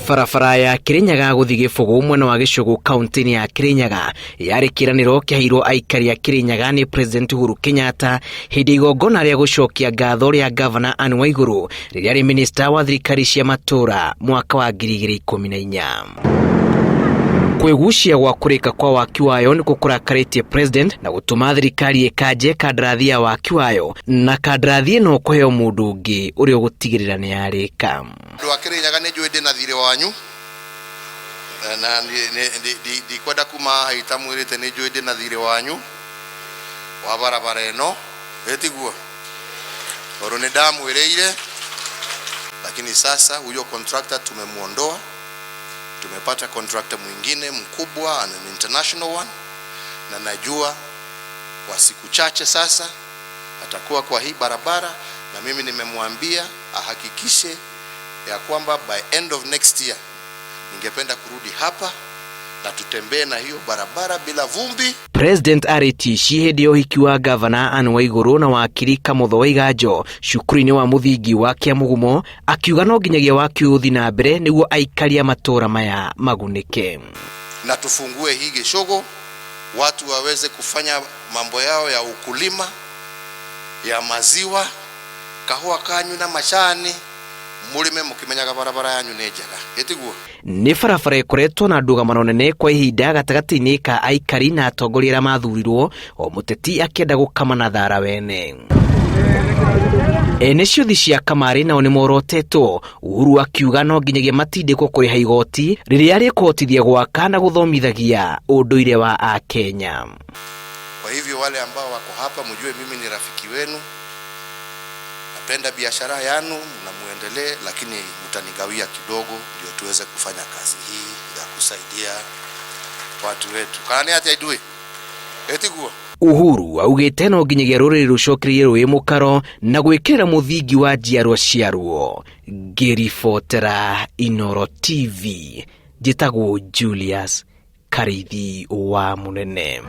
Barabara ya Kirinyaga gũthiĩ Gĩbũgũ mwena wa Gĩcũgũ kaunti-inĩ ya Kirinyaga yarĩ kĩĩranĩro kĩaheirwo aikari a Kirinyaga nĩ President Uhuru Kenyatta hĩndĩ ya igongona rĩa gũcokia ngatho rĩa Gavana Anne Waigũrũ rĩrĩa arĩ minista wa thirikari cia matũũra mwaka wa 2014. Kwĩgucia gwa kũrĩka kwa waki wayo nĩkuo kũrakarĩtie President na gũtũma thirikari ĩkanje kandarathi ya waki wayo na kandarathi ĩno kũheo mũndũ ũngĩ ũrĩa ũgũtigĩrĩra nĩ yarĩka. Andũ a Kĩrĩnyaga nĩ njũĩ ndĩna thirĩ wanyu na ndikwenda kuma haha itamwĩrĩte nĩ njũĩ ndĩna thirĩ wanyu wa barabara ĩno, ĩ tiguo? Tondũ nĩ ndamwĩrĩire, lakini sasa huyo contractor tumemuondoa, tumepata contractor mwingine mkubwa and an international one, na najua kwa siku chache sasa atakuwa kwa hii barabara, na mimi nimemwambia ahakikishe ya kwamba by end of next year ningependa kurudi hapa na tutembee na hiyo barabara bila vumbi. President arĩtici hĩndĩ ya ũhiki wa Gavana Anne Waigũrũ na wakiri Kamotho Waiganjo cukuru-inĩ wa mũthingi wa Kĩamũgumo akiuga no nginyagia waki ũyũ ũthiĩ na mbere nĩguo aikari a matũũra maya magunĩke. Na tufungue hii Gĩcũgũ watu waweze kufanya mambo yao ya ukulima ya maziwa kahũa kanyu na macani mũrĩme mũkĩmenyaga barabara yanyu nĩ njega, ĩtiguo? Nĩ barabara ĩkoretwo na ndũgamano nene kwa ihinda gatagatĩ-inĩ ka aikari na atongoria arĩa mathurirwo, o mũteti akĩenda gũkama na thara wene. Ene ciũthi cia kamarĩ nao nĩ morotetwo, Uhuru akiuga no nginyagia matindĩkwo kũrĩha igoti rĩrĩa rĩkũhotithia gwaka na gũthomithagia ũndũire wa Akenya. Kwa hivyo wale ambao wako hapa mjue mimi ni rafiki wenu, napenda biashara yanu na muendelee, lakini mtanigawia kidogo ndio tuweze kufanya kazi hii ya kusaidia watu wetu. Kana nĩ atĩa ithuĩ? Ĩtiguo? Uhuru augĩte no nginyagia rũrĩrĩ rũcokererie rũĩ mũkaro na gwĩkĩrĩra mũthingi wa njiarwa ciaruo. Ngĩribotera Inooro TV, njĩtagwo Julius Karĩithi wa Mũnene.